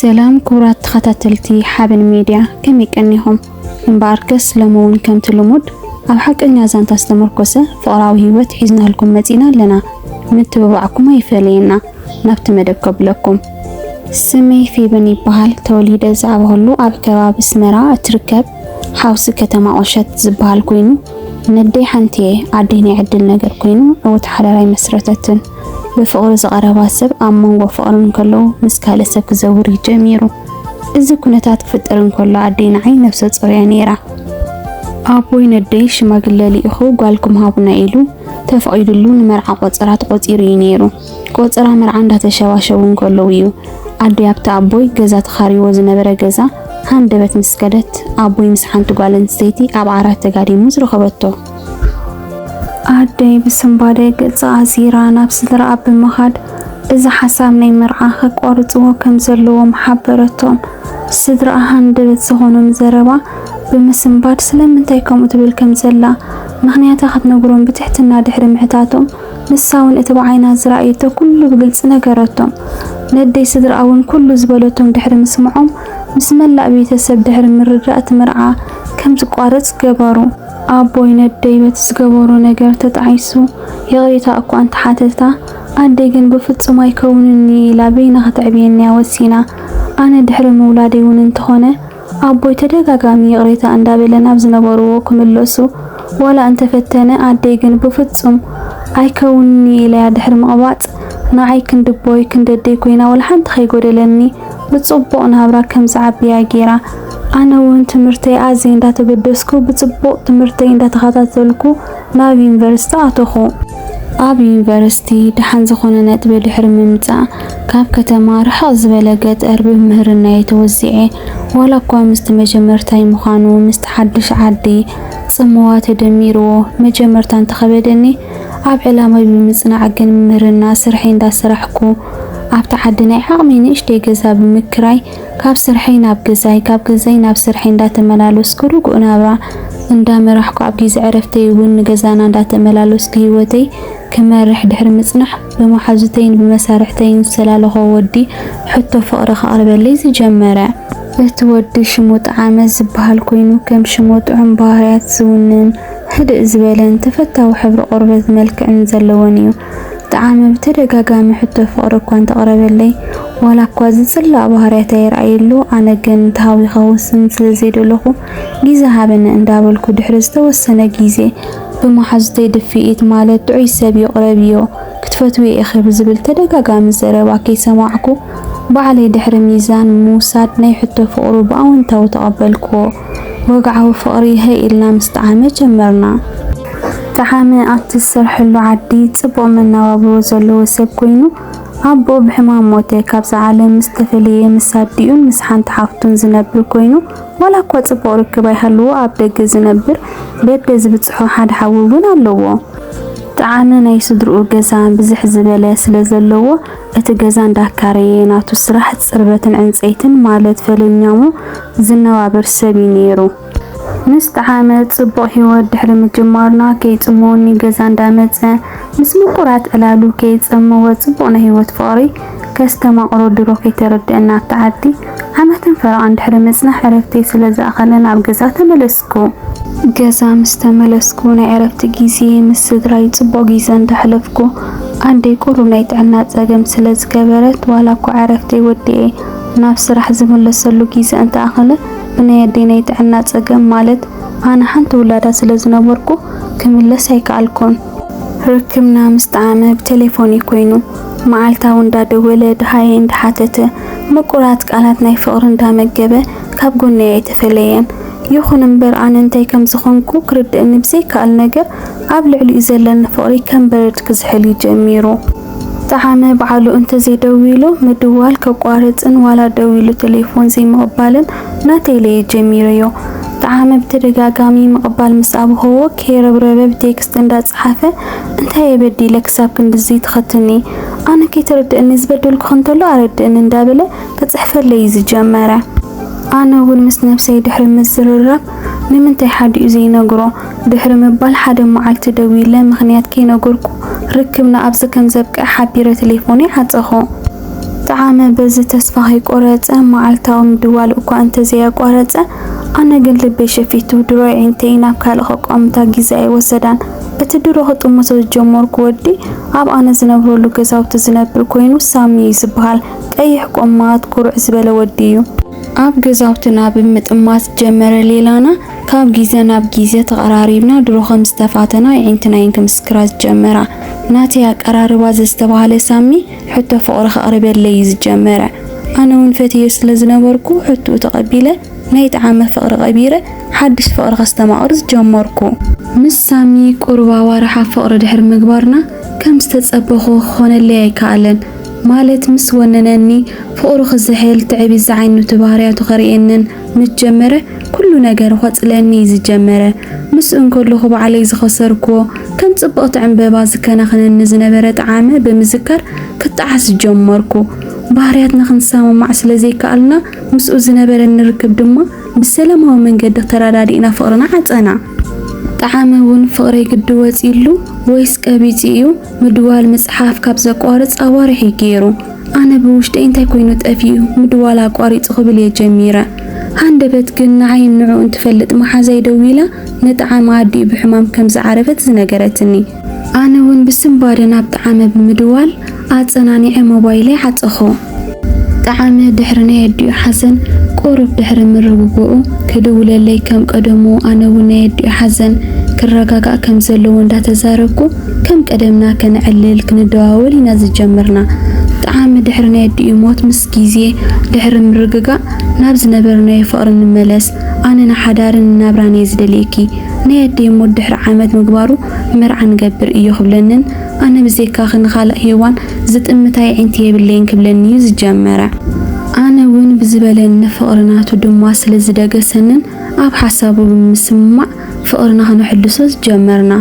ሰላም ክቡራት ተኸታተልቲ ሓበን ሜድያ፣ ከመይ ቀኒኹም? እምበኣርከስ ሎሚ እውን ከምቲ ልሙድ ኣብ ሓቀኛ ዛንታ ዝተመርኮሰ ፍቕራዊ ህይወት ሒዝናልኩም መጺና ኣለና። ምትብባዕኩም ኣይፈለየና። ናብቲ መደብ ከብለኩም። ስመይ ፌበን ይበሃል። ተወሊደ ዝዓበኹሉ ኣብ ከባቢ ኣስመራ እትርከብ ሓውሲ ከተማ ቁሸት ዝበሃል ኮይኑ፣ ነደይ ሓንቲ እየ። ኣደይ ናይ ዕድል ነገር ኮይኑ ዕውት ሓዳር ኣይመስረተትን። ብፍቕሪ ዝቐረባ ሰብ ኣብ መንጎ ፍቕሪ እንከለዉ ምስ ካልእ ሰብ ክዘውር እዩ ጀሚሩ። እዚ ኩነታት ክፍጠር እንከሎ ኣደይ ንዓይ ነብሰ ጾር እያ ነይራ። ኣቦይ ነደይ ሽማግለ ልኢኹ ጓልኩም ሃቡና ኢሉ ተፈቒዱሉ ንመርዓ ቆጸራ ተቖጺሩ እዩ ነይሩ። ቆጸራ መርዓ እንዳተሸባሸቡ እንከለዉ እዩ ኣደይ ኣብቲ ኣቦይ ገዛ ተኻርይዎ ዝነበረ ገዛ ሃንደበት ምስ ከደት ኣቦይ ምስ ሓንቲ ጓል ኣንስተይቲ ኣብ ዓራት ተጋዲሙ ዝረኸበቶ። ኣደይ ብስንባደ ገጻ ኣዚራ ናብ ስድራኣ ብምኻድ እዚ ሓሳብ ናይ መርዓ ከቋርጽዎ ከም ዘለዎም ሓበረቶም። ስድራኣ ሃንደበት ዝኾኖም ዘረባ ብምስንባድ ስለምንታይ ከምኡ ትብል ከም ዘላ ምኽንያታ ክትነግሮም ብትሕትና ድሕሪ ምሕታቶም፣ ንሳ እውን እቲ ብዓይና ዝረኣየቶ ኩሉ ብግልጺ ነገረቶም። ነደይ ስድራኣ እውን ኩሉ ዝበለቶም ድሕሪ ምስምዖም፣ ምስ መላእ ቤተሰብ ድሕሪ ምርዳእ እቲ መርዓ ከም ዝቋረጽ ገበሩ። ኣቦይ ነደይ በቲ ዝገበሮ ነገር ተጣዒሱ ይቕሬታ እኳ እንተሓተታ፣ ኣደይ ግን ብፍጹም ኣይከውንን እዩ ኢላ በይና ከተዕብየኒ እያ ወሲና። ኣነ ድሕሪ ምውላደይ እውን እንተኾነ ኣቦይ ተደጋጋሚ ይቕሬታ እንዳበለ ናብ ዝነበርዎ ክምለሱ ዋላ እንተፈተነ፣ ኣደይ ግን ብፍጹም ኣይከውንን እዩ ኢላያ ድሕሪ ምቕባጽ፣ ንዓይ ክንዲ ኣቦይ ክንዲ ኣደይ ኮይና ዋላ ሓንቲ ከይጎደለኒ ብጽቡቕ ናብራ ከም ዝዓብያ ገይራ። ኣነ እውን ትምህርተይ ኣዝየ እንዳተገደስኩ ብጽቡቕ ትምህርተይ እንዳተኸታተልኩ ናብ ዩኒቨርሲቲ ኣተኹ። ኣብ ዩኒቨርሲቲ ደሓን ዝኾነ ነጥቢ ድሕሪ ምምጻእ ካብ ከተማ ርሕቕ ዝበለ ገጠር ብምህርና እየ ተወዚዐ። ዋላ እኳ ምስቲ መጀመርታይ ምዃኑ ምስቲ ሓድሽ ዓዲ ጽምዋ ተደሚርዎ መጀመርታ እንተኸበደኒ፣ ኣብ ዕላማይ ብምጽናዕ ግን ምህርና ስርሐይ እንዳሰራሕኩ ኣብቲ ዓዲ ናይ ዓቕመይ ንእሽተይ ገዛ ብምክራይ ካብ ስርሐይ ናብ ገዛይ ካብ ገዛይ ናብ ስርሐይ እንዳተመላለስኩ ርጉእ ናብራ እንዳመራሕኩ ኣብ ግዜ ዕረፍተይ እውን ንገዛና እንዳተመላለስኩ ህይወተይ ክመርሕ ድሕሪ ምጽናሕ ብመሓዙተይን ብመሳርሕተይን ዝሰላለኾ ወዲ ሕቶ ፍቕሪ ከቕርበለይ ዝጀመረ። እቲ ወዲ ሽሙ ጠዓመ ዝበሃል ኮይኑ ከም ሽሙ ጥዑም ባህርያት ዝውንን ህድእ ዝበለን ተፈታዊ ሕብሪ ቆርበት መልክዕን ዘለዎን እዩ። ጠዓመ ብተደጋጋሚ ሕቶ ፍቕሪ እኳ እንተቕረበለይ ዋላ እኳ ዝጽላእ ባህርያት ኣይርኣየሉ ኣነ ግን ተሃዊኸ ክውስን ስለ ዘይደለኹ ግዜ ሃበኒ እንዳበልኩ ድሕሪ ዝተወሰነ ግዜ ብመሓዙተይ ድፍኢት ማለት ጥዑይ ሰብ ይቕረብዮ ክትፈትውዮ ኢኺ ብዝብል ተደጋጋሚ ዘረባ ከይሰማዕኩ ባዕለይ ድሕሪ ሚዛን ምውሳድ ናይ ሕቶ ፍቕሩ ብኣወንታዊ ተቐበልክዎ። ወግዓዊ ፍቕሪ ህይ ኢልና ምስ ጠዓመ ጀመርና። ጠዓመ ኣብቲ ዝሰርሐሉ ዓዲ ጽቡቕ መነባብሮ ዘለዎ ሰብ ኮይኑ ኣቦኡ ብሕማም ሞተ። ካብዛ ዓለም ምስ ተፈለየ ምስ ኣዲኡን ምስ ሓንቲ ሓፍቱን ዝነብር ኮይኑ ዋላ እኳ ጽቡቕ ርክብ ኣይሃልዎ ኣብ ደገ ዝነብር በደ ዝብጽሖ ሓደ ሓዊ እውን ኣለዎ። ጠዓመ ናይ ስድርኡ ገዛ ብዝሕ ዝበለ ስለ ዘለዎ እቲ ገዛ እንዳካረየ ናቱ ስራሕ ጽርበትን ዕንጸይትን ማለት ፈለኛሙ ዝነባበር ሰብ እዩ ነይሩ። ምስ ጠዓመ ጽቡቕ ህይወት ድሕሪ ምጅማርና ከይጽምወኒ ገዛ እንዳመጸ ምስ ምቁራት ዕላሉ ከይጸመወ ጽቡቕ ናይ ህይወት ፍቕሪ ከስተማቕሮ ድሮ ከይተረድአና ኣብቲ ዓዲ ዓመትን ፈረቓን ድሕሪ ምጽናሕ ዕረፍተይ ስለ ዝኣኸለ ናብ ገዛ ተመለስኩ። ገዛ ምስ ተመለስኩ ናይ ዕረፍቲ ግዜ ምስ ስድራይ ጽቡቕ ግዜ እንዳሕለፍኩ ኣደይ ቁሩብ ናይ ጥዕና ጸገም ስለ ዝገበረት ዋላ እኳ ዕረፍተይ ወዲኤ ናብ ስራሕ ዝምለሰሉ ግዜ እንተኣኸለ ብናይ ኣደይ ናይ ጥዕና ጸገም ማለት ኣነ ሓንቲ ውላዳ ስለ ዝነበርኩ ክምለስ ኣይከኣልኩን። ርክብና ምስ ጠዓመ ብቴሌፎን እዩ ኮይኑ መዓልታዊ እንዳደወለ ደሃየ እንዳሓተተ ምቁራት ቃላት ናይ ፍቕሪ እንዳመገበ ካብ ጎነይ ኣይተፈለየን። ይኹን እምበር ኣነ እንታይ ከም ዝኾንኩ ክርድእኒ ብዘይከኣል ነገር ኣብ ልዕሊኡ ዘለኒ ፍቕሪ ከም በረድ ክዝሕል እዩ ጀሚሩ። ጠዓመ ባዕሉ እንተዘይደዊሉ ምድዋል ከቋርጽን ዋላ ደዊሉ ቴሌፎን ዘይምቕባልን ናተይ ለየ ጀሚሩዮ። ጠዓመ ብተደጋጋሚ ምቕባል ምስ ኣብኸዎ ከይረብረበ ብቴክስት እንዳጸሓፈ እንታይ እየ በዲለ ክሳብ ክንድዚ ትኸትኒ? ኣነ ከይተረድእኒ ዝበደልኩኺ እንተሎ ኣረድእኒ እንዳበለ ክጽሕፈለይ እዩ ዝጀመረ። ኣነ እውን ምስ ነብሰይ ድሕሪ ምዝርራብ ንምንታይ ሓዲኡ ዘይነግሮ ድሕሪ ምባል ሓደ መዓልቲ ደዊለ ምኽንያት ከይነገርኩ ርክብና ኣብዚ ከም ዘብቅዕ ሓቢረ ቴሌፎነይ ዓጸኹ። ጠዓመ በዚ ተስፋ ከይቆረጸ፣ መዓልታዊ ምድዋል እኳ እንተዘየቋረጸ፣ ኣነ ግን ልበይ ሸፊቱ ድሮ ኣዒንተይ ናብ ካልእ ከቋምታ ግዜ ኣይወሰዳን። እቲ ድሮ ክጥምቶ ዝጀመርኩ ወዲ ኣብ ኣነ ዝነብረሉ ገዛውቲ ዝነብር ኮይኑ ሳሚ እዩ ዝበሃል። ቀይሕ ቆማት፣ ኩርዕ ዝበለ ወዲ እዩ። ኣብ ገዛውትና ብምጥማት ዝጀመረ ሌላና፣ ካብ ግዜ ናብ ግዜ ተቐራሪብና፣ ድሮ ከም ዝተፋተና ኣዒንትና እየን ክምስክራ ዝጀመራ። ናተይ ኣቀራርባ ዘስተብሃለ ሳሚ፣ ሕቶ ፍቕሪ ከቕርበለይ እዩ ዝጀመረ። ኣነ እውን ፈትዮ ስለ ዝነበርኩ፣ ሕቶኡ ተቐቢለ፣ ናይ ጠዓመ ፍቕሪ ቀቢረ፣ ሓድሽ ፍቕሪ ከስተማቕር ዝጀመርኩ። ምስ ሳሚ ቁሩብ ኣዋርሕ ኣብ ፍቕሪ ድሕሪ ምግባርና፣ ከም ዝተጸበኹ ክኾነለይ ኣይከኣለን። ማለት ምስ ወነነኒ፣ ፍቕሩ ክዝሕል፣ ትዕቢት ዝዓይነቱ ባህርያቱ ከርእየንን ምስ ጀመረ፣ ኩሉ ነገር ክቆጽለኒ እዩ ዝጀመረ። ምስኡ እንከለኹ ባዕለይ ዝኸሰርክዎ፣ ከም ጽብቕቲ ዕምበባ ዝከናኸነኒ ዝነበረ ጠዓመ ብምዝካር ክጠዓስ ጀመርኩ። ባህርያትና ክንሰማማዕ ስለ ዘይከኣልና፣ ምስኡ ዝነበረኒ ርክብ ድማ ብሰላማዊ መንገዲ ተረዳዲእና ፍቕርና ዓጸና። ጠዓመ እውን ፍቕረይ ግዲ ወጺእሉ ወይስ ቀቢጹ እዩ፣ ምድዋል ምጽሓፍ ካብ ዘቋርጽ ኣዋርሕ እዩ ገይሩ። ኣነ ብውሽጠይ እንታይ ኮይኑ ጠፊኡ ምድዋል ኣቋሪጹ ክብል እየ ጀሚረ። ሃንደበት ግን ንዓይን ንዕኡን ትፈልጥ መሓዛይ ደዊላ ንጠዓመ ኣዲኡ ብሕማም ከም ዝዓረፈት ዝነገረትኒ። ኣነ እውን ብስንባደ ናብ ጠዓመ ብምድዋል ኣጸናኒዐ ሞባይለይ ዓጸኹ። ጠዓመ ድሕሪ ናይ ኣዲኡ ሓዘን ቁሩብ ድሕሪ ምርግጋኡ ክድውለለይ ከም ቀደሙ ኣነ እውን ናይ ኣዲኡ ሓዘን ክረጋጋእ ከም ዘለዎ እንዳተዛረብኩ ከም ቀደምና ከነዕልል ክንደዋወል ኢና ዝጀመርና። ጠዓመ ድሕሪ ናይ ኣዲኡ ሞት ምስ ግዜ ድሕሪ ምርግጋእ ናብ ዝነበርናዮ ፍቕሪ ንመለስ። ኣነ ንሓዳርን ንናብራን እየ ዝደልየኪ። ናይ ኣደይ ሞት ድሕሪ ዓመት ምግባሩ መርዓ ንገብር እዩ ክብለንን ኣነ ብዘይካኺ ንኻልእ ሄዋን ዝጥምት ኣዒንቲ የብለይን ክብለኒ እዩ ዝጀመረ። ኣነ እውን ብዝበለኒ ፍቕሪ ናቱ ድማ ስለ ዝደገሰንን ኣብ ሓሳቡ ብምስምማዕ ፍቕርና ክነሕድሶ ዝጀመርና።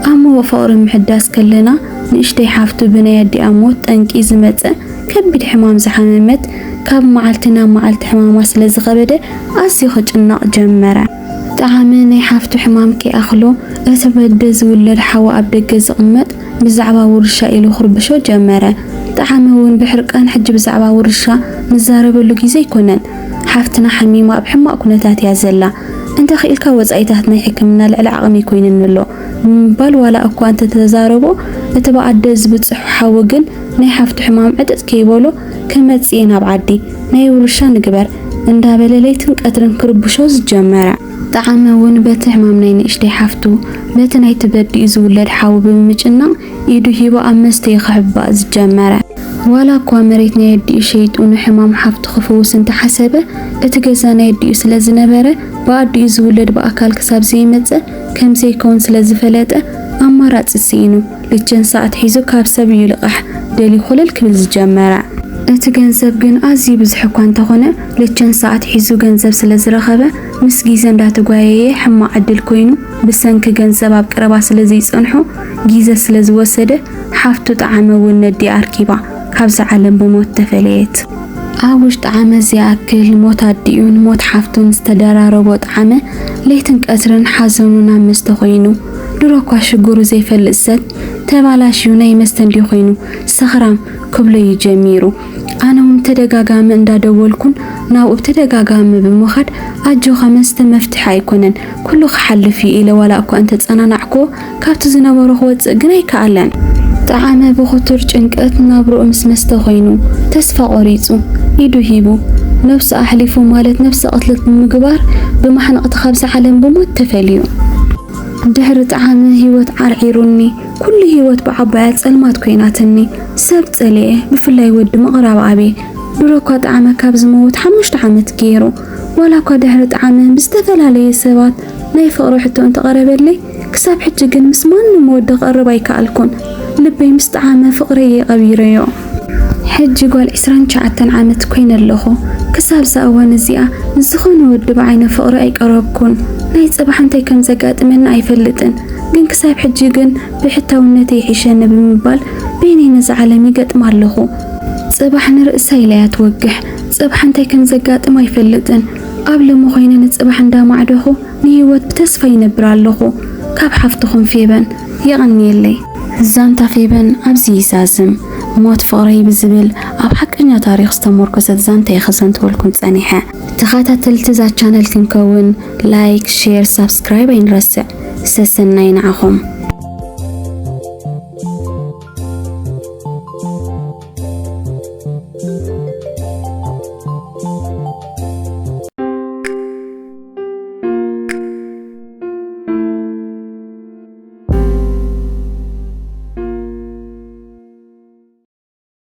ኣብ ሞባእ ፍቕሪ ምሕዳስ ከለና ንእሽተይ ሓፍቱ ብናይ ኣዲኣ ሞት ጠንቂ ዝመጸ ከቢድ ሕማም ዝሓመመት ካብ መዓልቲ ናብ መዓልቲ ሕማማ ስለ ዝኸበደ ኣዝዩ ክጭነቕ ጀመረ። ጠዓመ ናይ ሓፍቱ ሕማም ከይኣኽሎ እቲ በደ ዝውለድ ሓው ኣብ ደገ ዝቕመጥ ብዛዕባ ውርሻ ኢሉ ክርብሾ ጀመረ። ጠዓመ እውን ብሕርቃን ሕጂ ብዛዕባ ውርሻ ንዛረበሉ ግዜ ኣይኮነን። ሓፍትና ሓሚማ ኣብ ሕማቕ ኩነታት እያ ዘላ። እንተ ኽኢልካ ወጻኢታት ናይ ሕክምና ልዕሊ ዓቕሚ ኮይንኒ ኣሎ ብምባል ዋላ እኳ እንተተዛረቦ እቲ ብኣደ ዝብጽሑ ሓዊ ግን ናይ ሓፍቱ ሕማም ዕጥጥ ከይበሎ ክመጽእ እየ ናብ ዓዲ ናይ ውርሻ ንግበር እንዳበለ ለይትን ቀትርን ክርብሾ ዝጀመረ። ጠዓመ እውን በቲ ሕማም ናይ ንእሽተይ ሓፍቱ በቲ ናይቲ በዲኡ ዝውለድ ሓዊ ብምጭናቕ ኢዱ ሂቡ ኣብ መስተ እዩ ክሕባእ ዝጀመረ። ዋላ እኳ መሬት ናይ ኣዲኡ ሸይጡ ንሕማም ሓፍቱ ክፍውስ እንተሓሰበ እቲ ገዛ ናይ ኣዲኡ ስለ ዝነበረ ብኣዲኡ ዝውለድ ብኣካል ክሳብ ዘይመጸ ከም ዘይከውን ስለ ዝፈለጠ ኣማራጺ ስኢኑ ልቸንሳ ኣትሒዙ ካብ ሰብ እዩ ልቓሕ ደልዩ ኮለል ክብል ዝጀመረ። እቲ ገንዘብ ግን ኣዝዩ ብዙሕ እኳ እንተኾነ ልቸንሳ ኣትሒዙ ገንዘብ ስለ ዝረኸበ ምስ ግዜ እንዳተጓየየ ሕማቕ ዕድል ኮይኑ ብሰንኪ ገንዘብ ኣብ ቀረባ ስለ ዘይጸንሑ ግዜ ስለ ዝወሰደ ሓፍቱ ጠዓመ እውን ነዲኣ ኣርኪባ ካብዛ ዓለም ብሞት ተፈለየት። ኣብ ውሽጢ ዓመት ዝኣክል ሞት ኣዲኡን ሞት ሓፍቱን ዝተደራረቦ ጠዓመ ለይትን ቀትርን ሓዘኑ ናብ መስተ ኮይኑ። ድሮ እኳ ሽግሩ ዘይፈልጥ ሰብ ተባላሽዩ ናይ መስተ እንዲ ኮይኑ ሰኽራም ክብሎ እዩ ጀሚሩ። ኣነ እውን ተደጋጋሚ እንዳደወልኩን ናብኡ ብተደጋጋሚ ብምኻድ ኣጆኻ መስተ መፍትሒ ኣይኮነን ኩሉ ክሓልፍ እዩ ኢለ ዋላ እኳ እንተጸናናዕኩዎ ካብቲ ዝነበሮ ክወጽእ ግን ኣይከኣለን። ጠዓመ ብኽቱር ጭንቀት ናብርኡ ምስ መስተ ኮይኑ ተስፋ ቆሪጹ ኢዱ ሂቡ ነብሱ ኣሕሊፉ ማለት ነብሰ ቅትለት ብምግባር ብማሕነቕቲ ካብዛ ዓለም ብሞት ተፈልዩ። ድሕሪ ጠዓመ ህይወት ዓርዒሩኒ ኩሉ ህይወት ብዓባያ ጸልማት ኮይናትኒ ሰብ ጸሊኤ ብፍላይ ወዲ ምቕራብ ኣብየ ድሮ እኳ ጠዓመ ካብ ዝመውት ሓሙሽተ ዓመት ገይሩ ዋላ እኳ ድሕሪ ጠዓመ ብዝተፈላለየ ሰባት ናይ ፍቕሪ ሕቶ እንተቐረበለይ ክሳብ ሕጂ ግን ምስ ማንም ወዲ ክቐርብ ኣይከኣልኩን። ልበይ ምስ ጠዓመ ፍቕረይ እየ ቀቢረዮ። ሕጂ ጓል ዕስራን ትሽዓተን ዓመት ኮይነ ኣለኹ። ክሳብ እዛ እዋን እዚኣ ምስ ዝኾነ ወዲ ብዓይነ ፍቕሪ ኣይቀረብኩን። ናይ ጽባሕ እንታይ ከም ዘጋጥመኒ ኣይፈልጥን። ግን ክሳብ ሕጂ ግን ብሕታውነተይ ይሕሸኒ ብምባል በይነይ ነዛ ዓለም ይገጥማ ኣለኹ። ጽባሕ ንርእሳ ኢላ እያ ትወግሕ። ጽባሕ እንታይ ከም ዘጋጥም ኣይፈልጥን። ኣብ ሎሚ ኮይነ ንጽባሕ እንዳማዕደኹ ንህይወት ብተስፋ ይነብር ኣለኹ። ካብ ሓፍትኹም ፌበን። የቐንየለይ። ዛንታ ፌበን ኣብዚ ይዛዝም። ሞት ፍቕረይ ብዝብል ኣብ ሓቂ ሓቀኛ ታሪኽ ዝተሞርኮሰት ዛንታ እየ ከዘንትወልኩም ጸኒሐ። ተኸታተልቲ እዛ ቻነል ክንከውን ላይክ፣ ሼር፣ ሳብስክራይብ ኣይንረስዕ። ሰሰናይ ንዓኹም።